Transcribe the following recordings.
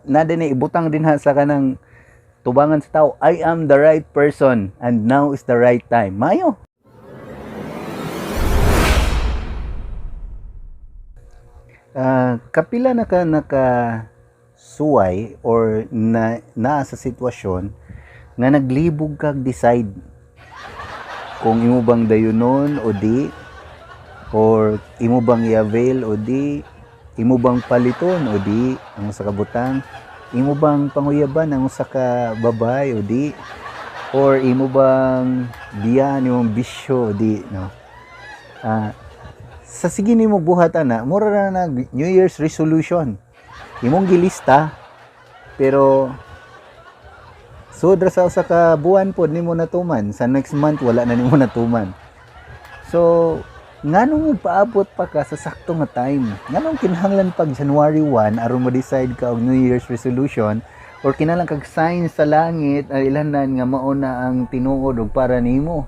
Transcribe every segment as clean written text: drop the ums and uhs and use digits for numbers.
Na din ibutang din ha sa kanang tubangan sa tao, "I am the right person and now is the right time." Maayo. Kapila na ka naka suway or na naa sa sitwasyon nga naglibog kag decide kung imo bang dayunon o di, or imo bang i-avail o di, imo bang paliton o di ang usa ka butang, imo bang panguyaban ang usa ka babae o di, or imo bang biyaan imong bisyo o di, no? Sa sige nimo buhat ana, mura na nag New Year's resolution. Imong gilista, pero sud ra sa usa ka buwan pod nimo natuman. Sa next month wala na nimo natuman. So nganong paabot pa ka sa sakto nga time? Nganong kinahanglan pag January 1 aron mo decide ka og New Year's resolution, or kinahanglan kag sign sa langit ay ilanan nga mao na ang tinuod og para nimo?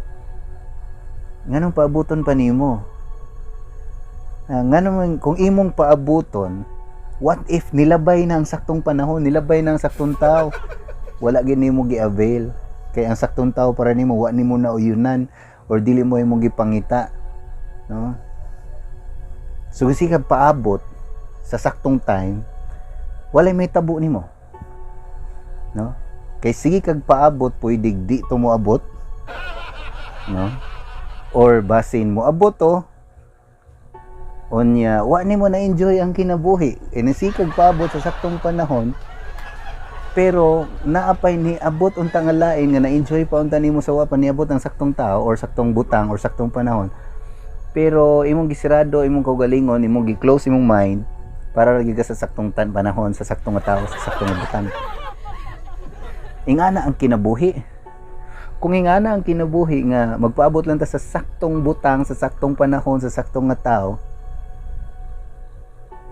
Nganong paabuton pa nimo? Nganong kung imong paabuton, what if nilabay na ang saktong panahon, nilabay na ang saktong tao? Wala gid nimo gi-avail kay ang saktong tao para nimo wa nimo na uyunan or dili mo imong gipangita, no? So kasi ka paabot sa saktong time, walay may tabo nimo, no? Kay sige kag paabot, pwede di to moabot, no? Or basin moabot to, unya wa nimo na enjoy ang kinabuhi. Inisikag paabot sa saktong panahon, pero naapay ni abot unta nga lain nga na-enjoy pa unta nimo sa wa pa niabot ang saktong tao or saktong butang or saktong panahon, pero imong gisirado imong kaugalingon, imong gi-close imong mind para lagi ka sa saktong panahon, sa saktong nga tao, sa saktong nga butang. Ingana ang kinabuhi. Kung ingana ang kinabuhi nga magpaabot lang ta sa saktong butang, sa saktong panahon, sa saktong nga tao,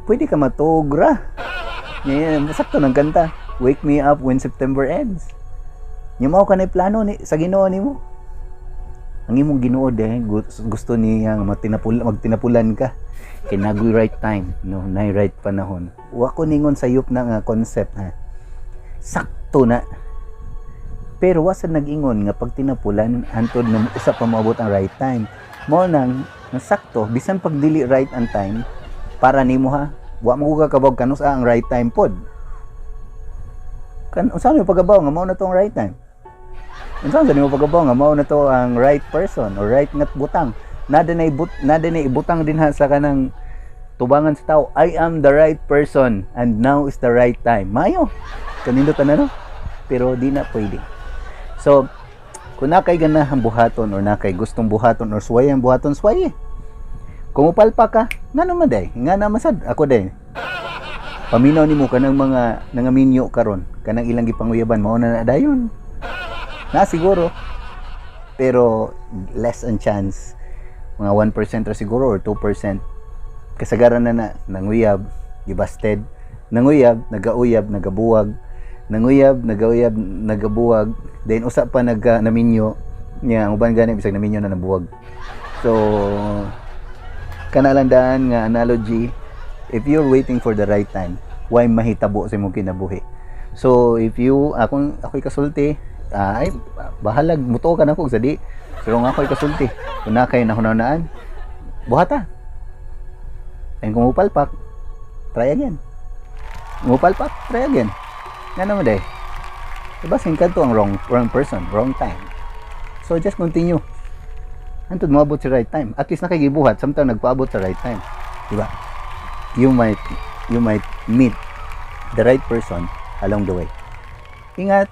pwede ka matuog ra. Ngayon, sakto ng kanta, "Wake Me Up When September Ends." Nya mao ka na plano ni sa Ginoo nimo. Ang imong Ginoo de gusto niya nga magtinapulan ka. Kay nagoy right time, no, nay right panahon. Wa ko ningon sayop na nga concept ha. Sakto na. Pero wa sa nag-ingon nga pag tinapulan hantod na usa pa moabot ang right time. Mao nang nga sakto bisan pag dili right ang time para nimo ha. Wa mo ka kabog kanus ang right time pod. Kan unsa mo pagabaw nga mao na to ang right time? Unsa sa nimo pagabaw nga mao na to ang right person or right nga butang? Nada na ibut, nada na ibutang din ha sa kanang tubangan sa tao, "I am the right person and now is the right time." Maayo. Kanindot na, no? Pero di na pwede. So, kung na kay ganahang buhaton or na kay gustong buhaton or suwayang buhaton, suwaye. Kung mupalpa ka, ngano man day? Nga na masad ako day. Paminaw nimo kanang mga nangaminyo karon, kanang ilang gipanguyaban mao na na dayon. Na siguro, pero less ang chance, mga 1% ra siguro or 2%. Kasagaran na na nanguyab, gibasted, nanguyab, nagauyab, nagabuwag, nanguyab, nagauyab, nagabuwag, then usa pa nagka naminyo niya, ang uban gani bisag naminyo na nabuwag. So kana lang daan nga analogy, if you're waiting for the right time, why mahitabo sa imong kinabuhi? So if you akong ako'y kasulti, ay bahalag mutuo ka nako sa di, pero nga ako'y kasulti, kung na kay nahunahunaan, buhata. And kung mupalpak, try again. Mupalpak, try again. Nga naman day. Diba, singkad to ang wrong person, wrong time. So just continue. Hantod moabot sa right time. At least nakagibuhat, sometimes nagpaabot sa right time. Diba? You might meet the right person along the way. Ingat!